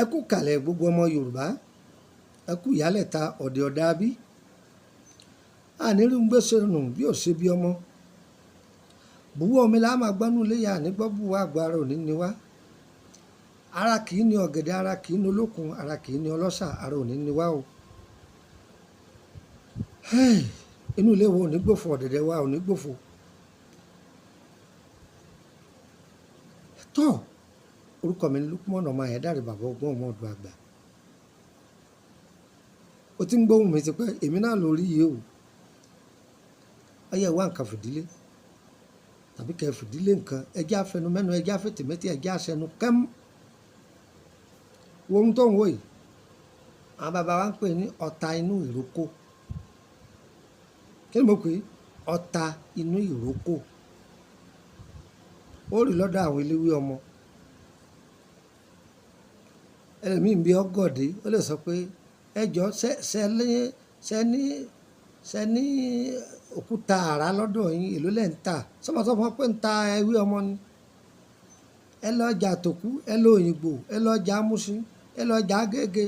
Ẹ kú kàlẹ̀ gbogbo ọmọ Yorùbá, ẹ kú ìyálẹ̀ta ọ̀dẹ̀ ọ̀dà bí. Àní rí ń gbé sọnù bí ò ṣe bí ọmọ. Bùwọ́ omi la máa gbọ́nú léyà nígbọ́ bùwọ́ àgbà ara òní ni wá. Ara kì í ní ọ̀gẹ̀dẹ̀, ara kì í ní olókun, ara kì í ní ọlọ́ṣà, ara òní ni wá o. Inú ilé wo ò ní gbòfo, ọ̀dẹ̀dẹ̀ wa ò ní gbòfo. Tọ́, orúkọ mi ni Lukman ọmọ Ayédáre, bàbá ọgbọ́n ọmọ ọ̀dọ̀ àgbà. O ti ń gbóhùn mi tipẹ́, èmi náà lórí yìí o. Ọyẹ wá nǹkan fìdílé tàbí kẹ́ fìdílé nǹkan, ẹjẹ́ afẹnumẹ́nu, ẹjẹ́ afẹtẹ̀mẹ́tì, ẹjẹ́ aṣẹnu kẹ́m. Wo ohun tó ń wò yìí, àwọn bàbá wa ń pè ní ọta inú ìrókò. Kí ni mo pè é? Ọta inú ìrókò. Ó rí lọ́dọ̀ àwọn eléwé ọmọ. Ẹlòmíì bí ọgọ́dé, ó lè sọ pé ẹ jọ ṣẹ ní òkúta àrá lọ́dọ̀ yín, èló lẹ̀ ń tà? Sọ́mọ pé ń ta ewé ọmọ ni. Ẹ lọ ọjà Tòkú, ẹ lọ Òyìngbò, ẹ lọ ọjà Múṣin, ẹ lọ ọjà Agége,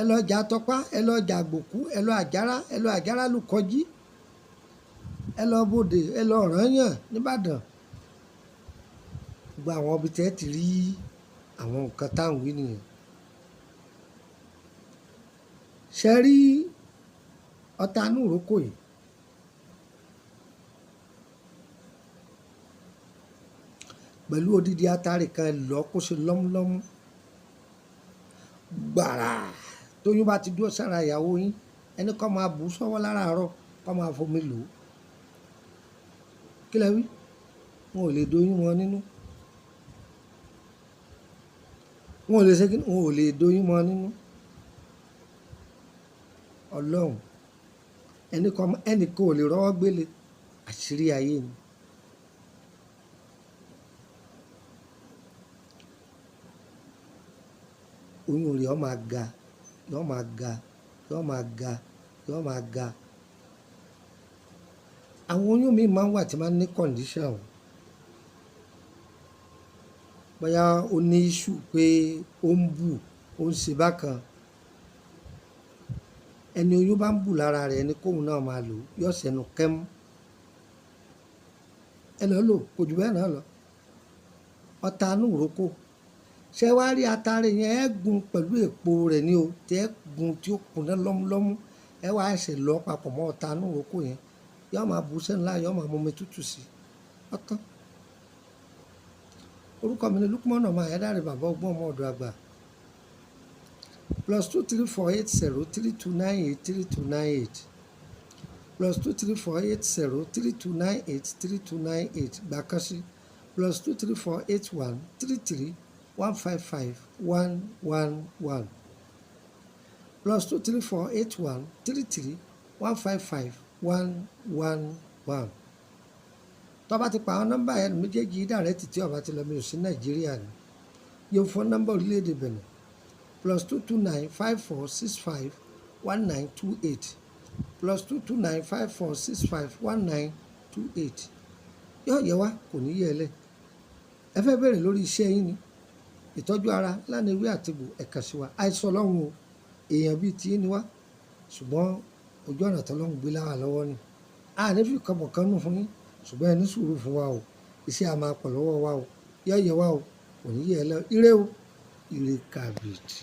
ẹ lọ ọjà Tọpá, ẹ lọ ọjà Àgbòkú, ẹ lọ Àjàrà, ẹ lọ Àjàrà Lùkọjí, ẹ lọ Bòdè, ẹ lọ Ọ̀rànyàn nìbàdàn. Gbogbo àwọn ibi tí ẹ ti rí àwọn nǹkan tá à ń wí nìyẹn. Ṣé rí ọta inú ìrókò yìí? Pẹ̀lú odidi atare kan lọ kó ṣe lọ́múlọ́mú. Gbàrà tóyún bá ti dúró sára ìyàwó yín, ẹni kó máa bù sọ́wọ́ láràárọ̀, kó máa fomi lò ó. Kí lẹ wí? Wọn ò lè doyún mọ́ nínú. Wọn ò lè ṣe kí ni? Wọn ò lè doyún mọ́ nínú. Ọlọ́run, ẹni kan ò lè rọ́wọ́ gbélé, àṣírí ayé ni. Oyún rẹ̀ ó máa ga, yó máa ga, yó máa ga, yó máa ga. Àwọn oyún mi máa ń wà tí máa ń ní condition o. Bóyá ó ní issue pé ó ń bù, ó ń ṣe bákan. Ẹni oyún bá ń bù lára rẹ̀, ẹni kóhun náà máa lò, yóò ṣẹnu kẹ́mú. Ẹ lọ lò, kò jù bẹ́ẹ̀ náà lọ. Ọta inú ìrókò. Ṣé wàá rí atare yẹn, ẹ gún pẹ̀lú èpo rẹ̀ ni o, tí ẹ gún tí ó kúnná lọ́múlọ́mú, ẹ wá ṣe lọ papọ̀ mọ́ ọta inú ìrókò yẹn. Yó máa bu sẹ́nu láàyò, yó máa mú omi tútù sí i. Ọ̀tán. Orúkọ mi ni Lukman ọmọ Ayédáre, bàbá ọgbọ́n ọmọ ọ̀dọ̀ àgbà. +234 80 3298 3298. +234 80 3298 3298. Gbà kan sí. +234 81 33 155 111. +234 81 33 155 111. Tó bá ti pa àwọn nọ́mbà yẹn méjèèjì direct tí ó bá ti lọ, mi ò sí Nàìjíríà ni. Yóò fún nọ́mbà orílẹ̀-èdè Benin. +229 54 65 1928. +229 54 65 1928. Yóò yẹ wá, kò ní yẹ ẹ lẹ̀. Ẹ fẹ́ bẹ̀rẹ̀ lórí iṣẹ́ yín ni. Ìtọ́jú ara lánàá ewé àtegbò, ẹ kàn sí wa. Àìsàn Ọlọ́run o, èèyàn bíi tí ní wá. Ṣùgbọ́n ojú ọ̀nà tí Ọlọ́run gbé láwa lọ́wọ́ ni. A ní fi kọ́bọ̀ kan nù fún yín, ṣùgbọ́n ẹ ní sùúrù fún wa o. Iṣẹ́ a máa pọ̀ lọ́wọ́ wa o. Yóò yẹ wá o, kò ní yẹ ẹ lẹ́. Ire o, ire kàbìtì.